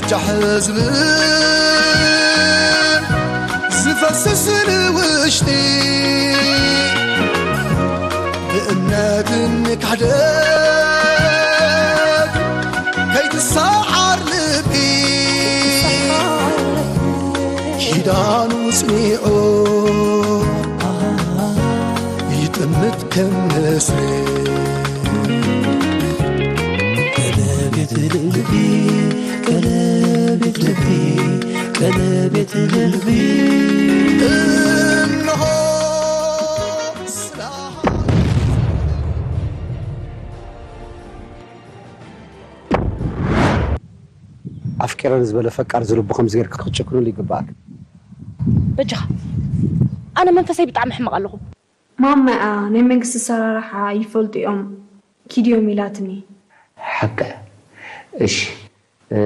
ጃሕ ዝብል ዝፈስስ ንውሽጢ ብእምነት ንካሕደግ ከይትሰዓር ልቢ ኪዳኑ ጽኒዑ ይጥምት ከም ንስሪ። ቀለቤት ልቢ፣ ቀለቤት ልቢ፣ ቀለቤት ልቢ። እንሆ ስለ ኣፍቂረን ዝበለ ፈቃር ዝልቡ ከምዚ ጌርካ ክትጭክነሉ ይግባኣክ። በጃኻ፣ ኣነ መንፈሰይ ብጣዕሚ ሕማቕ ኣለኹ። ማማኣ ናይ መንግስቲ ኣሰራርሓ ይፈልጡ እዮም ኪድዮም ኢላትኒ። ሓቀ። እሺ፣ እ፣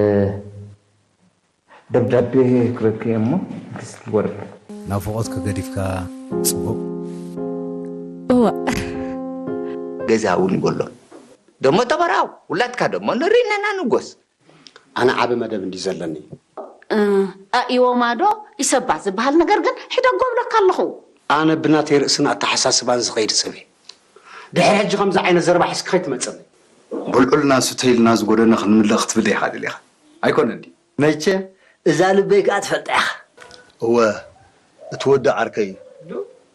ደብዳቤ ክበኪ እሞ ክስቲ ወረድ። ናፍቖትኪ ገዲፍካ ጽቡቕ። እዋ። ገዛ እውን ይጎሎ። ደሞ ተበራው፣ ውላድካ ደሞ ንርኢ ነና ንጎስ። ኣነ ዓቢ መደብ እንዲ ዘለኒ። እ፣ ኣኢዎማ ዶ ይሰባ ዝበሃል ነገር ግን ሕደጎ እብለካ ኣለኹ። ኣነ ብናተይ ርእስን ኣተሓሳስባን ዝኸይድ ሰብ እየ። ድሕሪ ሕጂ ከምዚ ዓይነት ዘረባ ሒዝኪ ከይትመጽኒ። በልዑልና ስተይልና ዝጎደነ ክንምልእ ክትብል ኢኻ ደሊኻ። ኣይኮነን ድዩ? መቸም እዛ ልበይ ከኣ ትፈልጣ ኢኻ። እወ፣ እቲ ወዲ ዓርከይ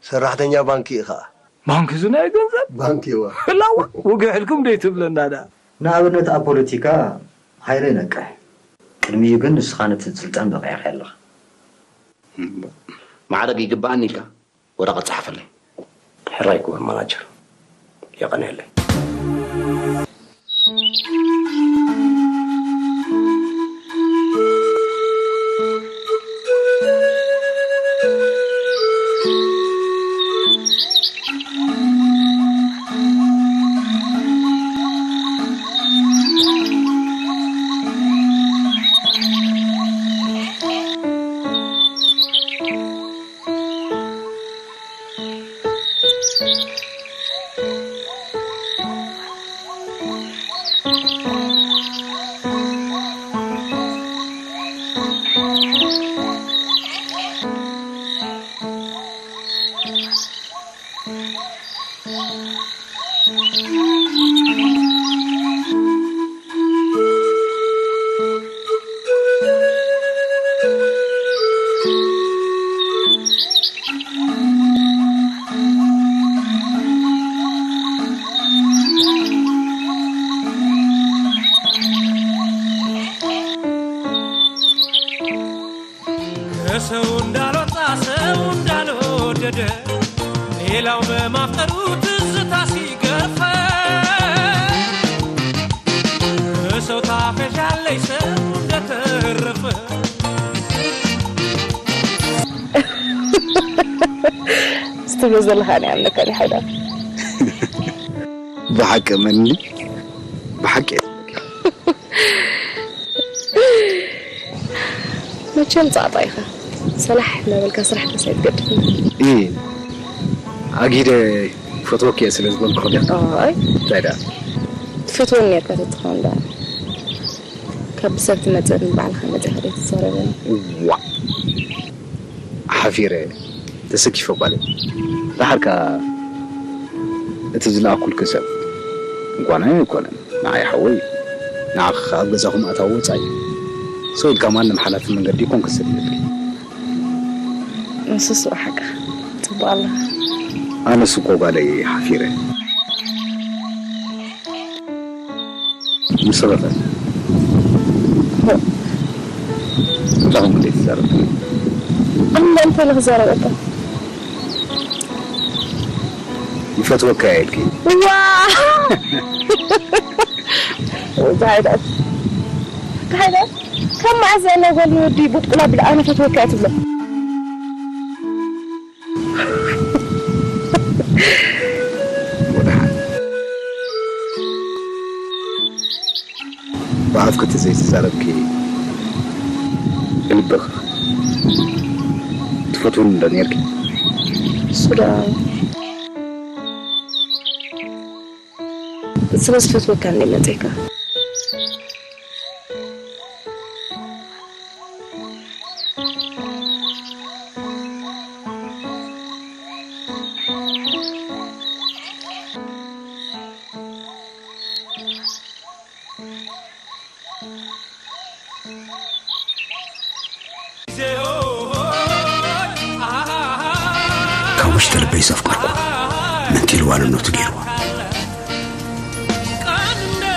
ሰራሕተኛ ባንኪ እዩ ኸኣ። ባንክ እዚ ናይ ገንዘብ? ባንክ እወ። ላዋ፣ ወግሕ ኢልኩም ደይ ትብለና ደኣ። ንኣብነት ኣብ ፖለቲካ ሃይለ ይነቅሕ። ቅድሚኡ ግን ንስኻ ነቲ ስልጣን በቒዕካዮ ኣለኻ። ማዕረግ ይግባኣኒ ኢልካ ወረቐት ጸሓፈለይ። ሕራይ ክቡር ማናጀር። የቐንየለይ። ከሰው እንዳልወጣ ሰው እንዳልወደደ ሌላው በማፍቀሩ ትዝታ ሲገርፈ ሰው ታፈሻለይ ሰው እንደተረፈ ስትብሎ ዘለኻ እኔ ኣምነካ እኔ ሓይዳ። ብሓቂ መኒ ብሓቂ እየ። መቸም ጻዕጣ ኢኻ። ሰላሕ እናበልካ ስራሕ ተሳይ ትገድፍኒ። እ፣ ኣጊደ ፈትወኪ እየ ስለ ዝበልኩ ዲያ? ኣይ። እንታይ ደኣ? ትፈትወኒ ነርካ ተትኸውን ደኣ። ካብ ሰብ ትመጽእ ንባዕልኻ መጺኻ ደይ ትዛረበኒ? ዋእ! ሓፊረ፣ ተሰኪፈ ጓለይ። ደሓር ከኣ እቲ ዝለኣኩልኪ ሰብ እንኳን ኣይኮነን፣ ንዓይ ሓወይ እዩ። ንዓኺ ከኣ ኣብ ገዛኹም ኣታዊ ወጻኢ እዩ። ሰው ኢልካ ማንም ሓላፊ መንገዲ ይኮንኪ ዝሰደልኪ። ንሱስ ብሓቅኻ ጽቡቕ ኣለኻ። ኣነስ እኮ ጓለይ ሓፊረ። ንስኺ ኸ? ሆ። እንታይ ኮን ክንደይ ትዛረብ? ኣነ እንታይ ኢለ ክዛረበካ? ይፈትወካ እየ ኢልኪ። ዋ! እንታይ ደኣ? እንታይ ደኣ? ካብ መዓዝ እያ ናይ ጓል ንወዲ ቡጥቁላ ብላ ኣነ ፈትወካ እያ ትብሎ? ወደሓን። ብኣፍኪ እቲ ዘይተዛረብኪ ብልብኺ ትፈትውኒ ዶ ነይርኪ? እሱ ደኣ ስለ ዝፈትወካ እንደ መጺእካ። ካብ ውሽጢ ልበይ ዘፍቀርኩዋ፣ ምእንቲ ኢሉ ዋንነቱ ገይርዋ።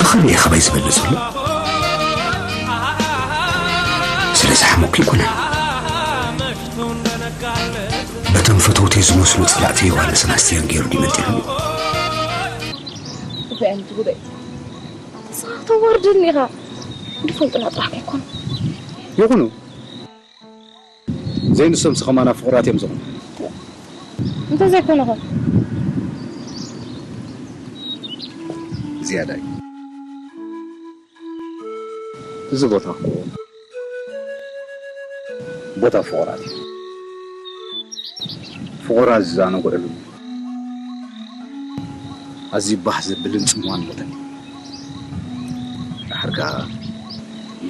ብኸመይ ኢኻ ባይ ዝበለ ዘሎ? ስለ ዝሓመኩ ኣይኮነን። በቶም ፈተውተይ ዝመስሉ ጸላእተይ ዮሃንስን ኣስቴርን ገይሩ ድዩ መንጢሉኒ? እንታይ ዓይነት ጉዳይ? ንስኻ ተዋርደኒ ኢኻ። ድፈልጡና ጥራሕ ከይኮኑ። ይኹኑ። ዘይንሶምስ ከማና ፍቑራት እዮም ዝኾኑ። እንተዘይኮነ ኸ? ዝያዳይ። እዚ ቦታ እኮ ቦታ ፍቑራት እዩ። ፍቑራት ዝዛናግዕሉ ኣዝዩ ባህ ዘብልን ጽምዋን ቦታ እዩ። ድሓር ከኣ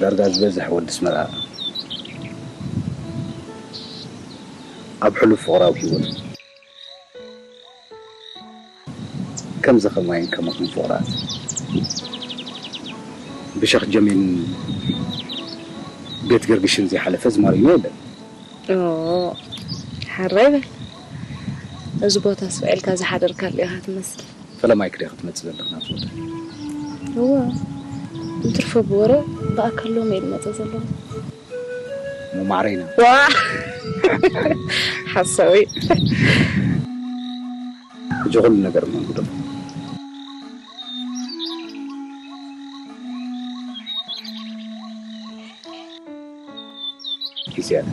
ዳርጋ ዝበዝሕ ወዲ ኣስመራ ኣብ ሕሉፍ ፍቕራዊ ህይወቱ ከምዚ ከማይን ከማኹም ፍቑራት ብሸኽ ጀሚልን ቤት ገርግሽን ዘይሓለፈ ዝማሪኖ የለን። ኦ፣ ሕራይ በል። እዚ ቦታ ስቕ ኢልካ ዝሓደርካሉ ኢኻ ትመስል። ፈለማይክ ዲኻ ክትመጽእ ዘለኻ ናብዚ ቦታ? እወ፣ እንትርፎ ብወረ ብኣካል ሎሚ እየ ዝመጽእ ዘለኹ። እሞ ማዕረይና። ዋ! ሓሳዊ። ሕጂ ኩሉ ነገር እሞ ንግደፎ። ግዜ ኣለ።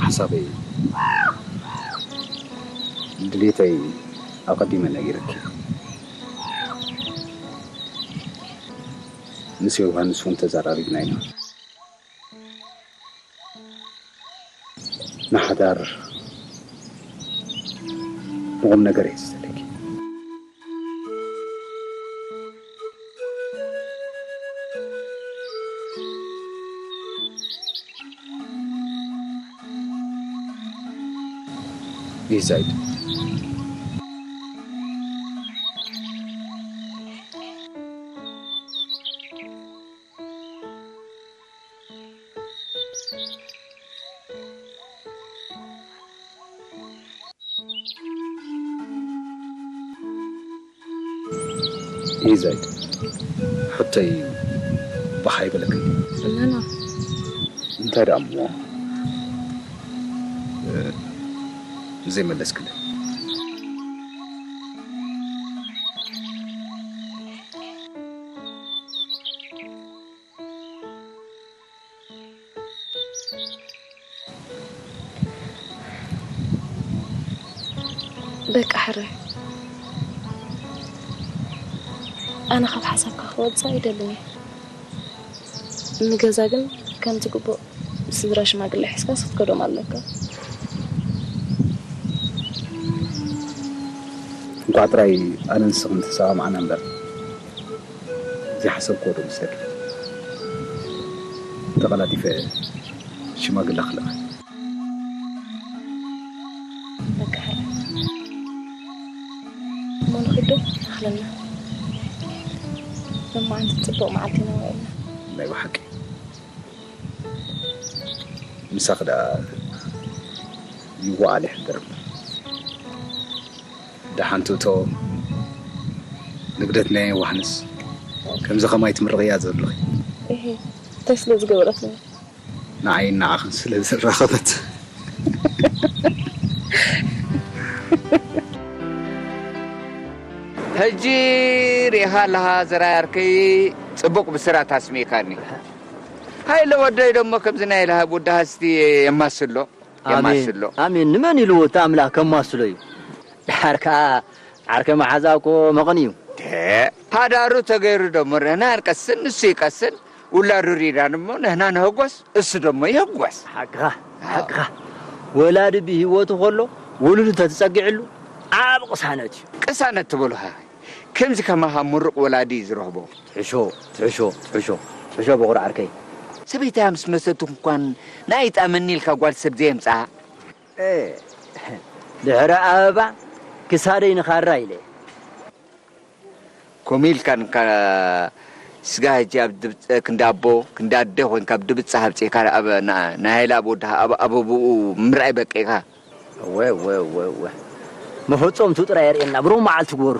ሓሳበይ፣ ድሌተይ ኣቐዲመ ነጊረኪ። ምስ ዮሃንስ እውን ተዘራሪብና ኢና። ንሓዳር ንቑም ነገር እየ ዝደለኪ። ይህ ዛይድ። ይህ ዛይድ። ሕቶይ ባህ ኣይበለክን። ናና። እንታይ ደኣ እሞ፣ እ፣ ዘይመለስክለይ? በቃ ሕራይ፣ ኣነ ካብ ሓሳብካ ክወጽእ ኣይደልን እየ። ንገዛ ግን ከምቲ ግቡእ ስድራ ሽማግለ ሒዝካስ ክትከዶም ኣለካ። እንኳዕ ጥራይ ኣነን ንስኽን ተሰማማዕና እምበር፣ ዘይሓሰብክዎ ዶ መሰልኪ? ተቐላጢፈ ሽማግለ ክልእኽ። በቃ ሕራይ። እሞ ንኺድ ዶ? ኣኽለና። ሎማዓንቲ ጽቡቕ መዓልቲ ኢና ውዒልና። ናይ ብሓቂ። ምሳኺ ደኣ ይወዓል ይሕደር እምበር። ደሓን ትእቶ ንግደት ናይ ዮሃንስ። ከምዚ ከማይ ትምርቕያ ዘለኺ። እሂ፣ እንታይ ስለ ዝገበረትኒ? ንዓይን ንዓኽን ስለ ዘራኸበት። ሕጂ ርኢኻ ኣለኻ ዘራይ ዓርከይ፣ ጽቡቕ ብስራት ኣስሚእካኒ። ሃይለ ወደይ ደሞ ከምዚ ናይ ለሃብ ወዲ ሃስቲ የማስሎ፣ ኣሜን፣ የማስሎ። ኣሜን። ንመን ኢልዎ እቲ ኣምላኽ ከማስሎ እዩ? ደሓር ከኣ ዓርከ መሓዛ እኮ መቐን እዩ። ደ-፣ ሓዳሩ ተገይሩ ደሞ ንሕና ንቀስን፣ ንሱ ይቀስን፣ ውላዱ ሪዳን እሞ ንሕና ንህጎስ፣ እሱ ደሞ ይህጎስ። ሓቅኻ፣ ሓቅኻ። ወላዲ ብህይወቱ ከሎ፣ ውሉዱ እንተትጸጊዕሉ፣ ዓቢ ቅሳነት እዩ። ቅሳነት ትበሉኻ፣ ከምዚ ከማኻ ምሩቕ ወላዲ እዩ ዝረኽቦ። ትሕሾ፣ ትሕሾ፣ ትሕሾ፣ ትሕሾ በቑር ዓርከይ። ሰበይታ ምስ መሰቱ እንኳን ንኣይጣመኒ ኢልካ ጓል ሰብ ዘየምጽኣ። እ፣ ድሕሪ ኣበባ ክሳደይ ንኻራ ኢለ። ኮሚልካ ንካ ስጋ ሕጂ ኣብ ድብፀ ክንዳ ኣቦ ክንዳ ኣደ ኮይንካ ኣብ ድብፃ ሃብፂካ ኣብ ናይ ሃይላ ኣብ ወድካ ኣብ ኣበብኡ ምርኣይ በቂካ። እወ እወ እወ እወ መፈፀምቱ ጥራይ የርእየና ብሩህ መዓልቲ ግበሩ።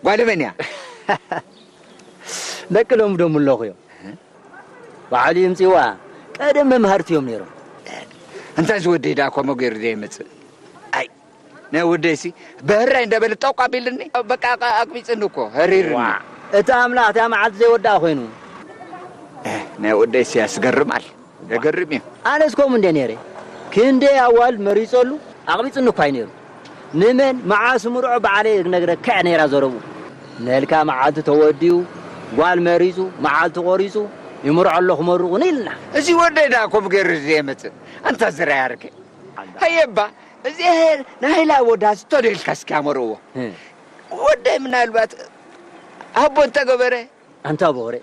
ጓል መን እያ? ደቂ ሎም ደም ኣለኹ እዮም። ባዕሉ ይምፅዋ ቀደም መምሃርቲ እዮም ነይሮም። እንታይ ዝወደይ ዳ ከምኡ ገይሩ ዘይመፅእ? ኣይ ናይ ወደይሲ በህራይ እንደበለ ጠቋ ቢልኒ በቃ ኣቅቢፅኒ እኮ ህሪርኒ። እቲ ኣምላኽ እቲኣ መዓልቲ ዘይወድኣ ኮይኑ። ናይ ወደይሲ ያስገርማል። የገርም እዩ። ኣነስ ከምኡ እንደ ነይረ ክንደይ ኣዋልድ መሪፀሉ ኣቕቢፅኒ እኳ እዩ ነይሩ። ንመን መዓስ ምርዖ በዓለይ ነግረካ እያ ነይራ ዘረቡ። ነልካ መዓልቲ ተወዲኡ ጓል መሪፁ መዓልቲ ቆሪፁ ይምርዖ ኣሎ ክመርቑኒ ኢልና። እዚ ወደይ ዳ ከምኡ ገይሩ ዘየመፅእ ኣንታ ዝራይ ኣርገ ሃየባ እዚ ናይ ሃይላ ወዳ ዝቶ ዶ ኢልካ እስኪ ኣመርዎ። ወደይ ምናልባት ኣቦ እንተገበረ ኣንታ ቦኽሪ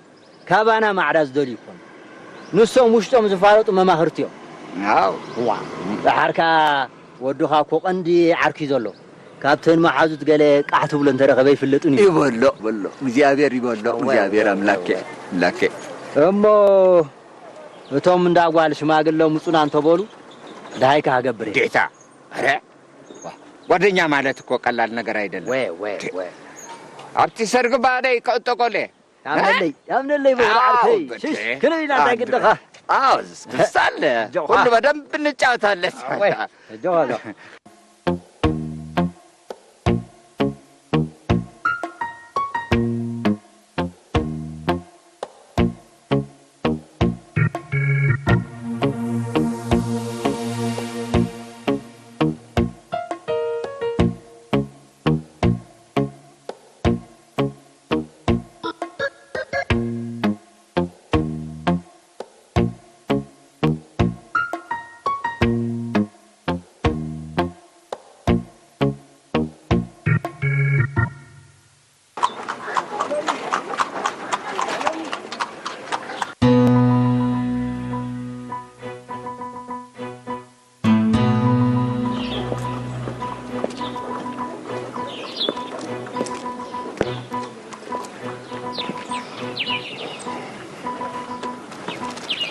ካባና ማዕዳ ዝደልዩ ይኮኑ። ንሶም ውሽጦም ዝፋለጡ መማኽርቲ እዮም። ኣው ዋ ደሓር ከኣ ወድኻ እኮ ቀንዲ ዓርኪ ዘሎ ካብተን መሓዙት ገለ ቃሕ ትብሎ እንተረኸበ ይፍለጥን እዩ። ይበሎ በሎ እግዚኣብሔር ይበሎ እወ እግዚኣብሔር እወ ኣምላኬ እወ። ኣምላኬ እሞ እቶም እንዳ ጓል ሽማግለ ምጹና እንተበሉ ደሃይ ከኣ ገብር እየ። ጌታ ኧረ ጓደኛ ማለት እኮ ቀላል ነገር አይደለም። ወ ወ ወ ኣብቲ ሰርግ ባደይ ከእጠቆለ ያምነለይ ያምነለይ ብራዕተይ ሽሽ ክንብ ኢና እንታይ ግድኻ አዎ ክስታለ ሁሉ በደንብ እንጫወታለን። ጆ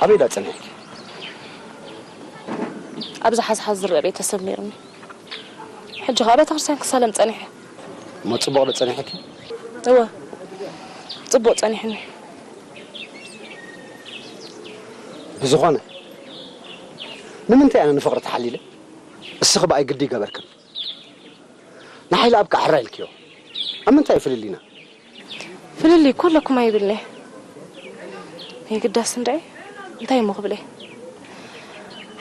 ኣበይ ዳ ጸኒሕኪ? ኣብዚ ሓዝሓዝ ዝረአ ቤተሰብ ነይሩኒ። ሕጂ ኸኣ ቤተክርስትያን ክሳለም ጸኒሐ። እሞ ጽቡቕ ዶ ጸኒሕኪ? እወ ጽቡቕ ጸኒሕኒ። ብዝኾነ ንምንታይ ኣነ ንፍቕሪ ተሓሊለ? እስኺ ብኣይ ግዲ ይገበርክን። ንሓይሊ ኣብ ካሕራ ኢልክዮ። ኣብ ምንታይ እዩ ፍልልይና? ፍልልይ እኮ ኣለኩም ኣይብልኒ። የግዳስ እንድዒ እንታይ እሞ ክብለ?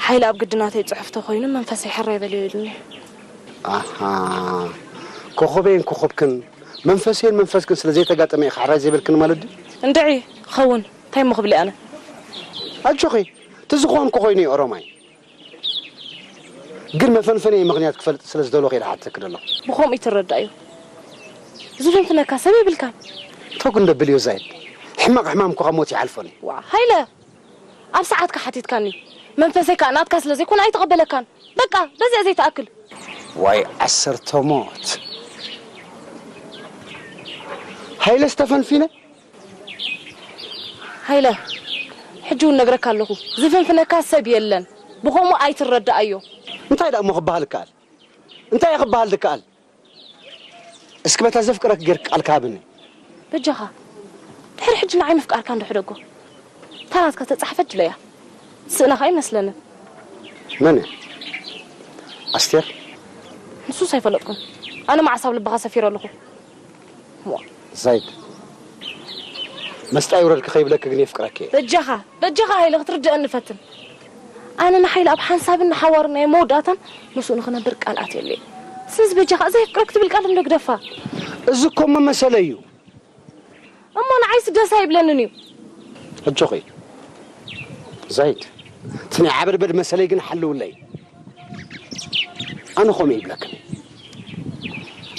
ሓይሊ ኣብ ግድናተይ ጽሑፍ ተኾይኑ መንፈሰይ ሕራይ በልዮ ኢሉኒ። ኣሃ ኮኾበይን ኮኾብክን መንፈሰይን መንፈስክን ስለ ዘይተጋጠመ ኢኺ ሕራይ ዘይበልክኒ ማለት ድዩ? እንድዒ ኸውን እንታይ እሞ ክብለ ኣነ? ኣጆኺ እቲ ዝኾንኩ ኮይኑ እዩ ኦሮማይ። ግን መፈንፈነይ ምኽንያት ክፈልጥ ስለ ዝደለኹ እየ ዝሓተኪ ዘለኹ። ብኸምኡ ይትረዳእዮ። ዝፍንፍነካ ሰብ የብልካን። ተው ግን ደብል እዮ ዛይድ። ሕማቕ ሕማም እኮ ካብ ሞት ይሓልፎን እዩ። ዋእ ሃይለ! ኣብ ሰዓትካ ሓቲትካኒ። መንፈሰይ ከኣ ናትካ ስለ ዘይኮነ ኣይተቐበለካን። በቃ በዚኣ ዘይትኣክል። ዋይ ዓሰርተ ሞት። ሃይለስ ተፈንፊነ? ሃይለ፣ ሕጂ እውን ነግረካ ኣለኹ፣ ዝፍንፍነካ ሰብ የለን። ብኸምኡ ኣይትረዳኣዮ። እንታይ ደኣ እሞ ክበሃል ይከኣል? እንታይ እየ ክበሃል ዝከኣል? እስኪ በታ ዘፍቅረክ ጌርክ ቃልካ ሃብኒ። በጃኻ፣ ድሕሪ ሕጂ ንዓይ ምፍቃርካ እንዶ ሕደጎ። እታ ናትካ ተጻሕፈት ጅለያ። ስእነኻ ኣይመስለንን። መን እያ? ኣስቴር? ንሱስ ኣይፈለጥኩን። ኣነ መዓስ ኣብ ልብኻ ሰፊረ ኣለኹ። ዋ። ዛይድ፣ መስጣ ይውረድኪ ከይብለኪ ግን የፍቅረኪ እየ። በጃኻ፣ በጃኻ ሃይለ ክትርድአኒ ፈትን። ኣነ ንሓይለ ኣብ ሓንሳብን ንሓዋሩን ናይ መወዳእታን ምስኡ ንኽነብር ቃል ኣትየሉ እየ። ስለዚ በጃኻ እዛ የፍቅረኪ ትብል ቃል እንዶ ግደፋ። እዚ እኮ መመሰለ እዩ። እሞ ንዓይስ ደስ ኣይብለንን እዩ። ኣጆኺ ዛይድ፣ እቲ ናይ ዓበድበድ መሰለይ ግን ሓልውለይ። ኣነ ኸምኡ ይብለክን።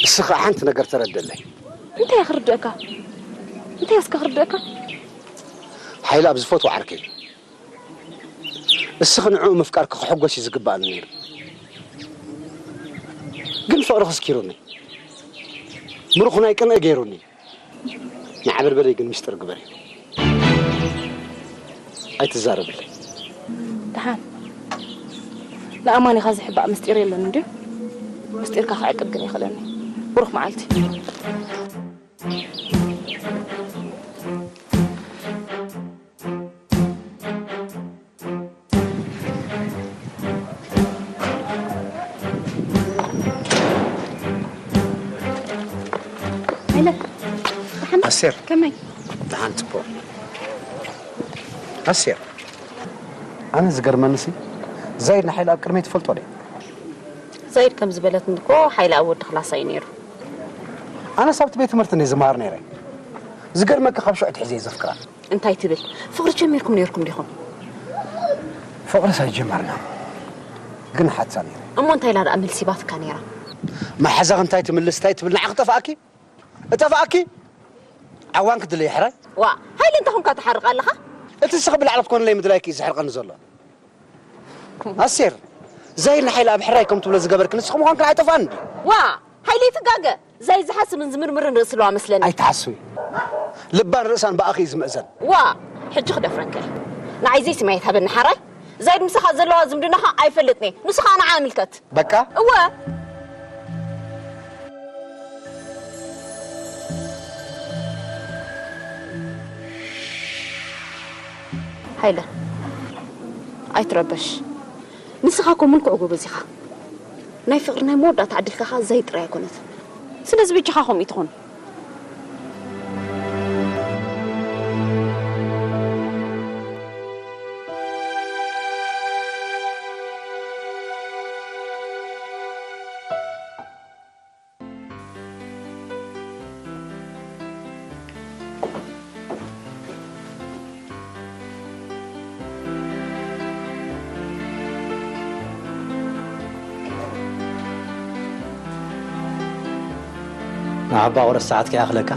እሱ ኸዓ ሓንቲ ነገር ተረደለይ። እንታይ እየ ክርድአካ? እንታይ እስከ ክርድአካ? ሓይለ ኣብ ዝፈትዎ ዓርከይ። እስኺ ንዕኡ ምፍቃርኪ ክሕጎስ እዩ ዝግባኣኒ ነይሩ። ግን ፍቕሪ ክስኪሩኒ። ምሩኽ ናይ ቅንኢ ገይሩኒ። ንዓበድበደይ ግን ምስጢር ግበሪ። ኣይትዛረብለይ። ደሓን። ንኣማን ኢኻ ዝሕባእ ምስጢር የለን እንድዩ። ምስጢርካ ክዕቅብ ግን ይኽእለኒ። ብሩኽ መዓልቲ። ሃይለ፣ ደሓን? ኣስቴር። ከመይ? ደሓን፣ ጽቡቕ። ኣስቴር፣ ኣነ ዝገርመንሲ፣ ዛይድ ንሓይለ ኣብ ቅድመይ ትፈልጦ ድያ? ዛይድ ከም ዝበለትኒ እኮ ሓይለ ኣብ ወዲ ክላሳ እዩ ነይሩ። ኣነስ ኣብቲ ቤት ትምህርቲ እንድየ ዝመሃር ነይረ። ዝገርመካ ካብ ሽዑ ኣትሒዘ እየ ዘፍቅራ። እንታይ ትብል? ፍቕሪ ጀሚርኩም ነይርኩም ዲኹም? ፍቕርስ ኣይጀመርናን፣ ግን ሓትሳ ነይረ። እሞ እንታይ ኢላ ደኣ መልስ ሂባትካ ነይራ? መሓዛኺ እንታይ ትምልስ እንታይ ትብል ንዓኺ ጠፍኣኪ? እጠፍኣኪ? ዓዋን ክድለይ ሕራይ? ዋ፣ ሃይለ እንታይ ኾንካ ትሓርቕ ኣለኻ? እቲ ንስኺ ብላዕሊ ክትኮንለይ ምድላይኪ እዩ ዘሕርቐኒ ዘሎ። ኣስቴር፣ ዛይድ ንሓይለ ኣብ ሕራይ ከም ትብሎ ዝገበርኪ ንስኺ ምዃንኪ ኣይጠፍኣን ድዩ? ዋ፣ ሃይለ ይትጋገ። ዛይድ ዝሓስብን ዝምርምርን ርእሲ ኣለዋ መስለኒ። ኣይትሓስቢ። ልባን ርእሳን ብኣኺ እዩ ዝምእዘን። ዋ፣ ሕጂ ክደፍረካ እየ። ንዓይ ዘይስምዒት ሃበኒ ሓራይ። ዛይድ ምሳኻ ዘለዋ ዝምድናኻ ኣይፈልጥን እየ። ንሱ ኸኣ ንዓኣ ይምልከት። በቃ? እወ። ሃይለ፣ ኣይትረበሽ። ንስኻ እኮ ምልኩዕ ጎበዝ ኢኻ። ናይ ፍቕሪ ናይ መወዳእታ ዕድልካ ኸኣ ዛይድ ጥራይ ኣይኮነትን። ስለዚ በጃኻ ከምኡ ኣይትኹን። ንዓባ ቁርስ ሰዓት ከይኣኽለካ?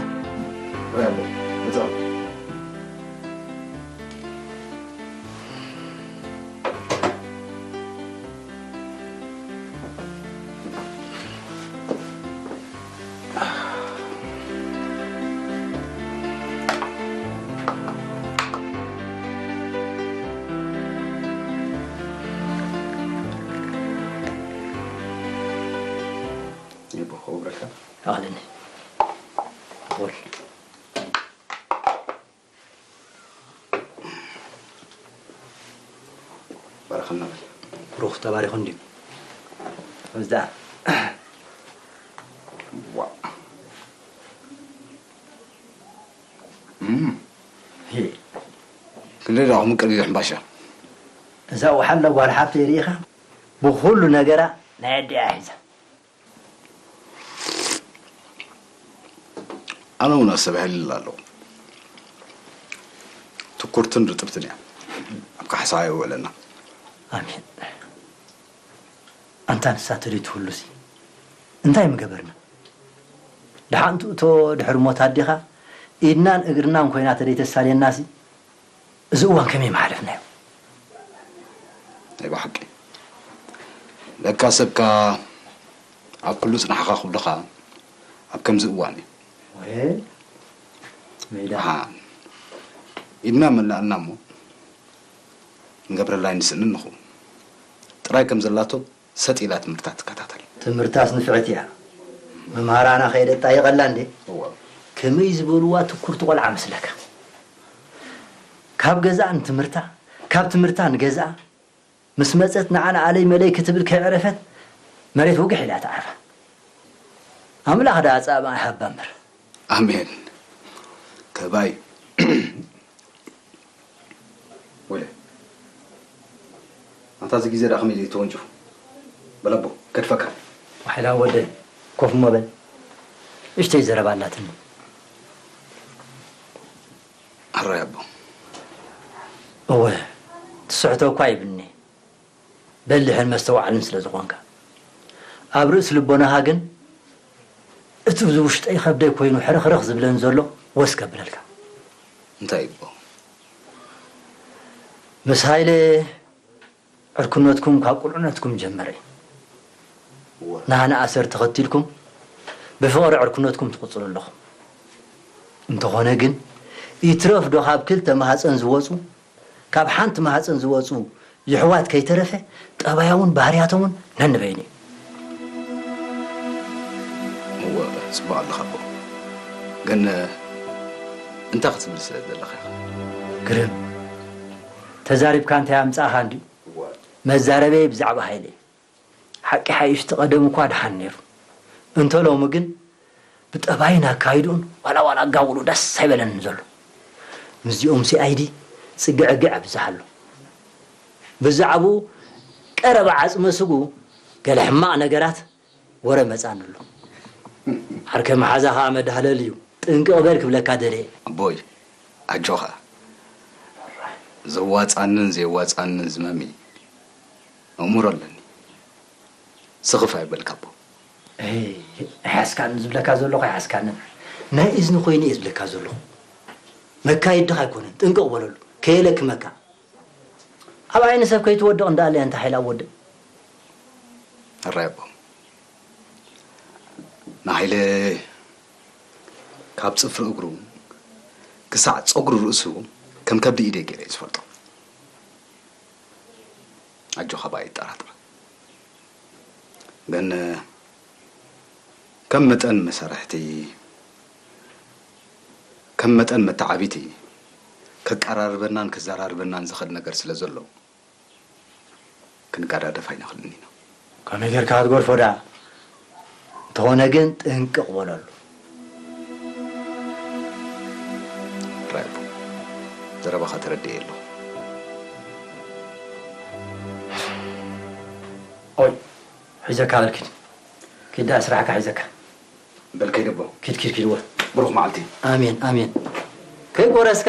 ይቦ ክብረካ። ኣኽለኒ። ቁል። ባርኸና በል። ብሩኽ ተባሪኹ እንድዩ። ከምዚ ደኣ። ዋ። እም። ሄ። ክንደይ ደኣ ክምቅር እዩ ሕምባሻ? እዛ ወሓላ ጓል ሓብተይ ርኢኻ? ብኹሉ ነገራ ናይ ኣዲኣ ሒዛ። ኣነ እውን ኣስተብሂለላ ኣለኹ። ትኩርትን ርጥብትን እያ። ኣብ ካሕሳ የውዕለና። ኣሜን። ኣንታ ንሳ ተደይትህሉሲ እንታይ ምገበርና? ደሓን ትእቶ ድሕሪ ሞት ኣዴኻ ኢድናን እግርናን ኮይና ተደይተሳልየናሲ እዚ እዋን ከመይ ምሓለፍናዮ? ናይ ብሓቂ። ለካ ሰብካ ኣብ ኩሉ ጽንሓኻ ክብሉኻ ኣብ ከምዚ እዋን እዩ። ወይ፣ ሜዳ። ደሓን። ኢድና መላእና እሞ ክንገብረላ ኣይንስእንን ንኹን። ጥራይ ከም ዘላቶ ሰጥ ኢላ ትምህርታ ትከታተል። ትምህርታስ ንፍዕቲ እያ። መምሃራና ከየደጣየቐላ እንዴ? እወ። ከመይ ዝበልዋ ትኩርቲ ቆልዓ መስለካ? ካብ ገዛኣ ንትምህርታ፣ ካብ ትምህርታ ንገዛኣ፣ ምስ መጸት ንዓ ንኣለይ መለይ ክትብል ከየዕረፈት መሬት ውግሕ ኢላ ትዓርፋ። ኣምላኽ ደኣ ጻማ ይሃባ እምበር። ኣሜን። ከባይ። ወለ። ኣንታ እዚ ግዜ ደኣ ከመይ ተወንጭፉ? በል ኣቦ፣ ከድፈካ። ዋሕላ ወደይ፣ ኮፍ እሞ በል። እሽተይ ዘረባ ኣላትኒ። ሕራይ ኣቦ። እወ፣ ትስሕቶ እኳ ይብልኒ። በሊሕን መስተዋዕልን ስለ ዝኾንካ። ኣብ ርእሲ ልቦናኻ ግን እቲ ብዚ ውሽጠይ ከብደይ ኮይኑ ሕርኽርኽ ዝብለኒ ዘሎ ወስ ከብለልካ። እንታይ እቦ? ምስ ሃይለ ዕርክነትኩም ካብ ቁልዕነትኩም ጀመረ እዩ። እወ። ናህና ኣሰር ተኸቲልኩም ብፍቕሪ ዕርክነትኩም ትቕጽሉ ኣለኹም። እንተኾነ ግን ይትረፍ ዶ ካብ ክልተ ማህፀን ዝወፁ፣ ካብ ሓንቲ ማህፀን ዝወፁ የሕዋት ከይተረፈ ጠባዮምን ባህርያቶምን ነንበይኑ እዩ። እወ፣ ጽቡቕ ኣለኻ ኣቦ። ግን እንታይ ክትብል ስለ ዘለኻ ኢኻ? ግርም፣ ተዛሪብካ እንታይ ኣምጻእኻ እንድዩ? እወ። መዛረበይ ብዛዕባ ሃይለ እዩ። ሓቂ ሓይሽ፣ እቲ ቀደም እኳ ደሓን ነይሩ። እንተ ሎሚ ግን ብጠባይን ኣካይድኡን ዋላ ዋላ ኣጋውሉ ደስ ኣይበለንን ዘሎ። ምስዚኦም ሲ ኣይ ዲ ጽግዕግዕ ኣብዝሓሉ። ብዛዕባኡ ቀረባ ዓጽመ ስግኡ ገለ ሕማቕ ነገራት ወረ መጻኒ ኣሎ። ዓርከ መሓዛ ኸኣ መዳህለል እዩ። ጥንቅቕ በል ክብለካ ደልየ። ኣቦይ፣ ኣጆኻ። ዘዋጻንን ዘየዋጻንን ዝመሚ ኣእምሮ ኣለኒ። ስኽፍ ኣይበልካ ኣቦ። እይ፣ ኣይሓስካንን ዝብለካ ዘለኹ ኣይሓስካንን። ናይ እዝኒ ኮይኑ እየ ዝብለካ ዘለኹ። መካይድኻ ኣይኮነን፣ ጥንቅቕ በለሉ። ከየለክመካ። ኣብ ዓይኒ ሰብ ከይትወድቕ እንዳኣለያ እንታይ ሓይላ ወድቕ። ሕራይ ኣቦ። ንሃይለ ካብ ጽፍሪ እግሩ ክሳዕ ጸጉሪ ርእሱ ከም ከብዲ ኢደይ ገይረ እየ ዝፈልጦ። ኣጆኻ እባ ኣይጠራጠር። ግን ከም መጠን መሳርሕቲ፣ ከም መጠን መተዓቢቲ ከቀራርበናን ከዘራርበናን ዝኽእል ነገር ስለ ዘሎ ክንቀዳደፍ ኣይንኽእልን ኢና። ከመይ ጌርካ ክትገድፎ ደኣ? እንተኾነ ግን ጥንቅቕ በለሉ። ራይቦ፣ ዘረባኻ ተረዲኤ ኣለኹ። ኦይ፣ ሒዘካ በል ኪድ። ኪድ ደኣ ስራሕካ ሒዘካ። በል ከይደ ኣቦ። ኪድ፣ ኪድ፣ ኪድ፣ ወ። ብሩኽ መዓልቲ። ኣሜን፣ ኣሜን። ከይቆረስካ።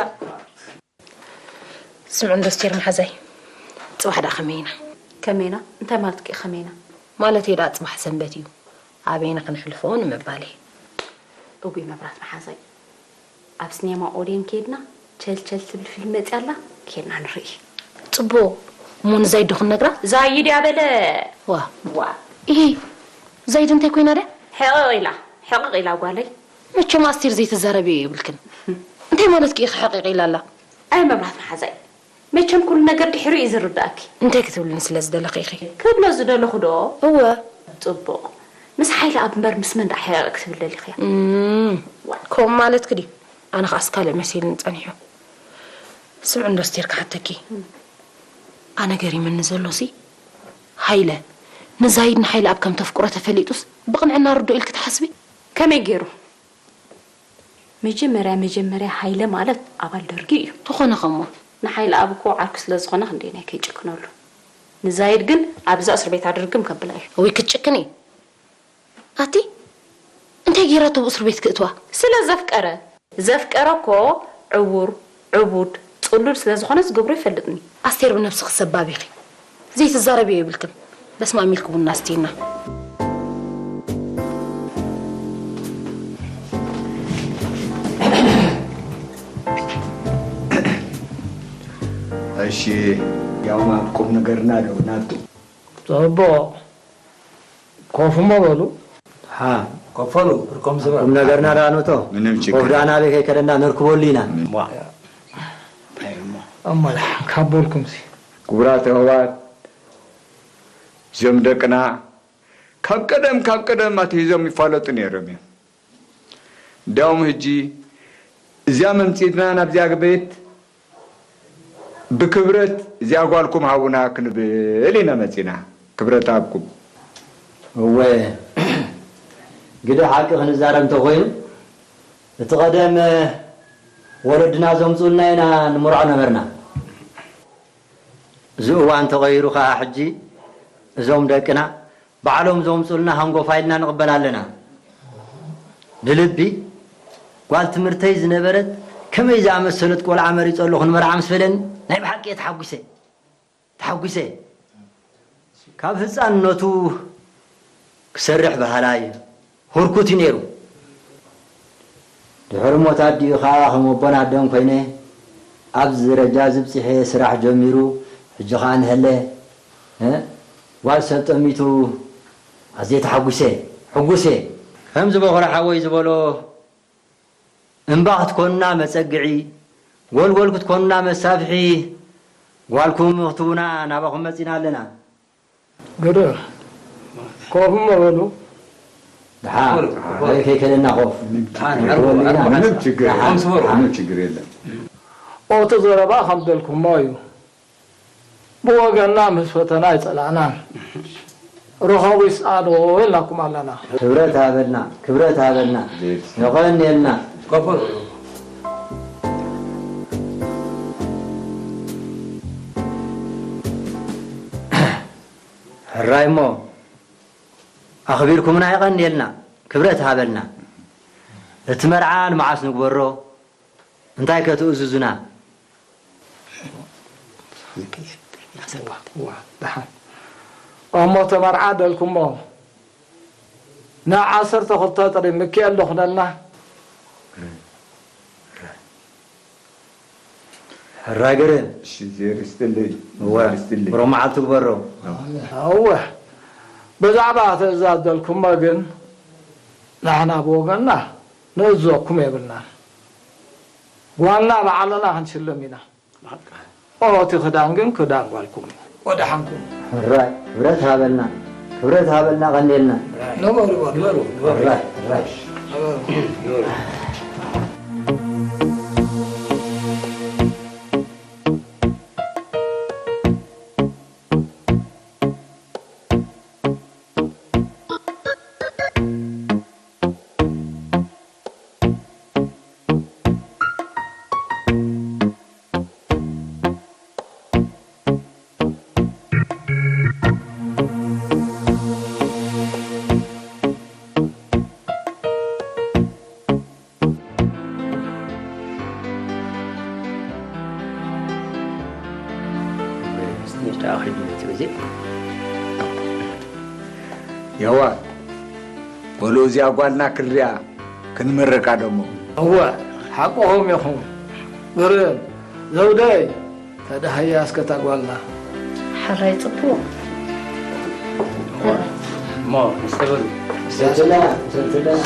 ስምዑ እንዶ ኣስቴር መሓዛይ፣ ጽባሕ ደኣ ከመይ ኢና? ከመይ ኢና? እንታይ ማለትኪ እዩ ከመይ ኢና? ማለተይ ደኣ ጽባሕ ሰንበት እዩ፣ ኣበይ ኢና ከነሕልፎ ንምባል እየ። እጉይ መብራት መሓዛይ፣ ኣብ ስኔማ ኦድየን ኬድና ቸልቸል ትብል ፊልም መጽያ ኣላ፣ ኬድና ንርኢ። ጽቡቕ። እሞ ንዛይድ ዶ ክንነግራ? ዛይድ እያ በለ። ዋ። ዋ። ኢሂ፣ ዛይድ እንታይ ኮይና ድያ? ሕቕቕ ኢላ፣ ሕቕቕ ኢላ ጓለይ። መቸም ኣስቴር ዘይትዛረብዮ የብልክን። እንታይ ማለትኪ ኢኺ ሕቕቕ ኢላ ኣላ? ኣይ መብራት መሓዛይ፣ መቸም ኩሉ ነገር ድሒሩ እዩ ዝርድኣኪ። እንታይ ክትብልኒ ስለ ዝደለኺ ኢኺ? ክብሎ ዝደለኹ ዶ? እወ። ጽቡቕ። ምስ ሓይለ ኣብ እምበር ምስ መን ደኣ ሕቕቕ ክትብል ደሊኽያ? እም፣ ከምኡ ማለትኪ ድዩ? ኣነ ኸኣስ ካልእ መሲልኒ ጸኒሑ። ስምዒ እንዶ ኣስቴር ክሓተኪ። እም። ኣነ ገሪምኒ ዘሎሲ፣ ሃይለ፣ ንዛይድ ንሓይለ ኣብ ከም ተፍቅሮ ተፈሊጡስ ብቕንዕና ርድኦ ኢልኪ ትሓስቢ? ከመይ ገይሩ? መጀመርያ መጀመርያ ሃይለ ማለት ኣባል ደርጊ እዩ። ተኾነ ኸሞ? ንሓይለ ኣብ እኮ ዓርኩ ስለ ዝኾነ ክንደየናይ ከይጭክነሉ። ንዛይድ ግን ኣብዛ እስር ቤት ኣድርግም ከብላ እዩ። እውይ ክትጭክኒ። ኣቲ እንታይ ገይራቶ ብእስር ቤት ክእትዋ? ስለ ዘፍቀረ። ዘፍቀረ እኮ ዕውር፣ ዕቡድ፣ ጽሉል ስለ ዝኾነ ዝገብሮ ይፈልጥኒ። ኣስቴር ብነብስኺ ሰባብ ኢኺ። ዘይትዛረብዮ የብልክን። በስማም ኢልኪ ቡና ኣስትይና። እሺ፣ ያው ኣብ ቁም ነገርና ዶ ናቱ። ጽቡቕ። ኮፍ እሞ በሉ። ሃ፣ ኮፈሉ፣ ብርኮም ዝበል። ቁም ነገርና ደኣ ነቶ። ምንም ችግር ኮፍ ደኣ ናበይ ከይከደና ነርክበሉ ኢና። ምን- ዋ። እንታይ እሞ? እሞ ደሓን ካብ በልኩምሲ። ክቡራት ኣሕዋት፣ እዞም ደቅና ካብ ቀደም ካብ ቀደም ኣትሒዞም ይፋለጡ ነይሮም እዮም። እንዲያውም ሕጂ እዚኣ መምጺእትና ናብዚኣ ቤት ብክብረት እዚኣ ጓልኩም ሃቡና ክንብል ኢና መጺና። ክብረት ኣብኩም። እወ፣ ግደ ሓቂ ክንዛረብ እንተኾይኑ፣ እቲ ቐደም ወለድና ዘምጽኡልና ኢና ንምርዖ ነበርና። እዚ እዋን ተቐይሩ ኸኣ ሕጂ እዞም ደቅና ባዕሎም ዘምጽኡልና ሃንጎፋ ኢልና ንቕበል ኣለና። ንልቢ ጓል ትምህርተይ ዝነበረት ከመይ ዝኣመሰለት ቆልዓ መሪጸ ኣለኹ ንመርዓ ምስ በለኒ ናይ ብሓቂ እየ ተሓጒሰ። ተሓጒሰ። ካብ ህጻንነቱ ክሰርሕ በሃላይ ህርኩት እዩ ነይሩ። ድሕሪ ሞት ኣዲኡ ኸኣ ከም ኣቦን ኣደን ኮይነ ኣብዚ ደረጃ እዚ ብጺሐ ስራሕ ጀሚሩ ሕጂ ኸኣ እንሀለ እ ጓል ሰብ ጠሚቱ ኣዝየ ተሓጒሰ ሕጉስ እየ። ከምዚ በኹሪ ሓወይ ዝበሎ እምባ ክትኮኑና መጸግዒ፣ ጎልጎል ክትኮኑና መሳፍሒ፣ ጓልኩም ክትቡና ናባኹም መጺና ኣለና። ግርም ኮፍ እሞ በሉ። ደሓን ኣበይ ከይከለና ኮፍ ምንም ችግር የለም። ምንም ችግር የለም። ኦቲ ዘረባ ከም ደልኩሞ እዩ። ብወገንና ምስ ፈተና ኣይጸላእናን። ርኸቡ ይስኣኖ ኢልናኩም ኣለና። ክብረት ሃበልና ክብረት ሃበልና የቐንየልና። ሕራይ እሞ ኣኽቢርኩምና የቐንየልና ክብረት ሃበልና። እቲ መርዓ ንመዓስ ንግበሮ? እንታይ ከ ትእዝዙና? እሞ ተመርዓ ደልኩሞ ንዓሰርተ ክልተ ጥሪ ምክኤል ዶ ክነልና? ሕራይ ገርህን። እሺ እግዜር ይስጥልኝ። እወ እግዜር ይስጥልኝ። ብሩኽ መዓልቲ ግበሮ። እወ ብዛዕባ ትእዛዝ ደልኩሞ ግን ንሕና ብወገንና ንእዘኩም የብልናን። ጓልና ባዕልና ክንሽልም ኢና። ኦ እቲ ክዳን ግን ክዳን ጓልኩም እዩ። ወደሓንኩም። ሕራይ ክብረት ሃበልና ክብረት ሃበልና ቀንየልና። ንበሩ ንበሩ ንበሩ። ሕራይ ሕራይ። የዋ በሉ እዚኣ ጓልና ክንሪኣ ክንምርቃ ደሞ። እወ ሓቅኹም ኢኹም። ግርም ዘውደይ ተዳህያ እስከ እታ ጓልና። ሓራይ ጽቡቕ። እሞ ንስተበሉ። ሰልትለና ሰልትለና።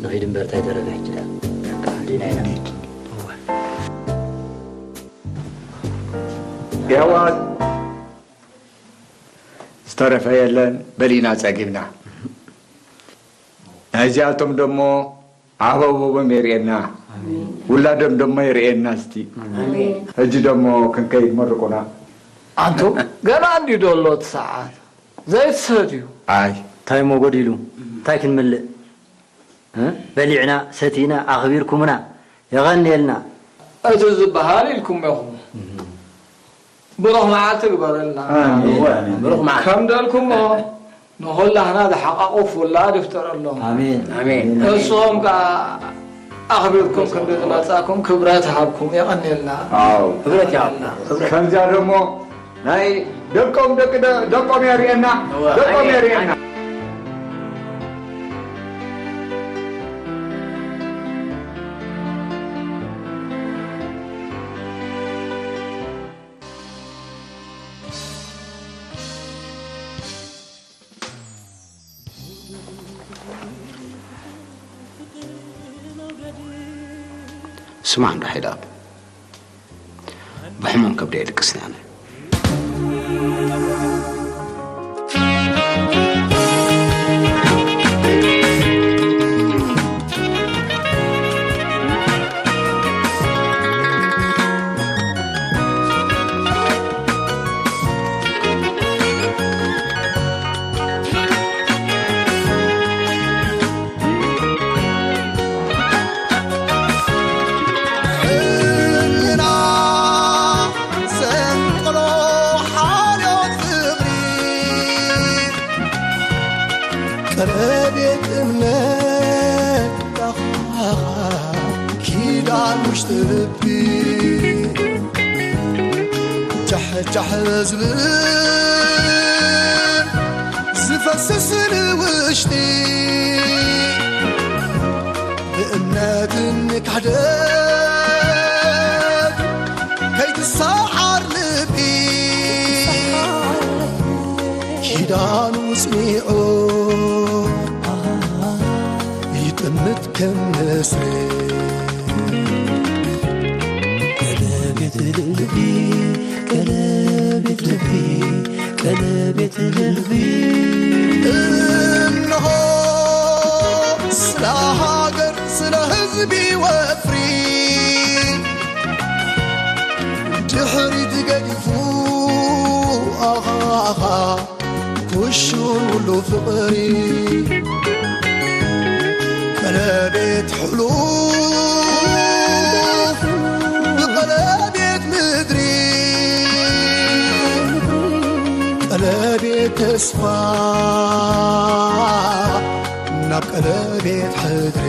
ንኺድ እምበር እንታይ ተረፈ ሕጂ ደኣ ደኣ ሓሊና ኢና። የሕዋት ዝተረፈ የለን በሊና ጸጊብና። ናይዚኣቶም ደሞ ዓበቦም የርእየና ውላዶም ደሞ የርእየና እስቲ። ሕጂ ደሞ ክንከይድ መርቁና። ኣንቱ ገና እንድዩ ዶ ኣሎ እቲ ሰዓት ዘይትሰትዩ። ኣይ እንታይ እሞ ጎዲሉ እንታይ ክንምልእ? በሊዕና ሰቲና ኣኽቢርኩምና የቐንየልና። እቲ ዝበሃል ኢልኩሞ ኢኹም። ብሩኽ መዓልቲ ግበረልና። ብሩኽ መዓልቲ። ከም ደልኩሞ ንኹላህና ዝሓቓቑፍ ውላድ ይፍጠረሎም። ኣሜን። ኣሜን። እሶም ከኣ ኣኽቢርኩም ክንዲ ዝመጻእኩም ክብረት ሃብኩም። የቐንየልና። ኣዎ። ክብረት ይሃብ። ክብረት። ከምዚኣ ደሞ ናይ ደቆም ደቂ ደ- ደቆም የርእየና። እወ፣ ደቆም ኣየ- የርእየና። ስማዕ እንዶ ሓይልኣብ፣ ብሕሙም ከብደይ የድቅስኒ ኣነ። ሕልና ዘንቅሎ ሓልዮት ፍቕሪ ቀረቤት እምነት ኪዳን ውሽጢ ልቢ ጃሕ ጃሕ ዝብል ዝፈስስ ንውሽጢ ብእምነትን ክሕደት ከይትሰዓር ልቢ ኪዳኑ ጽኒዑ ይጥምት ከም ንስሪ። ቀለቤት ልቢ፣ ቀለቤት ልቢ፣ ቀለቤት ልቢ። እንሆ ስለ ሃገር ስለ ህዝቢ ወፍሪ ድሕሪት ገዲፉ ኣኻኻ ኩሹን ውሉ ፍቕሪ ቀለቤት ሕሉፍ ብቐለቤት ምድሪ ቀለቤት ተስፋ ናብ ቀለቤት ሕድሪ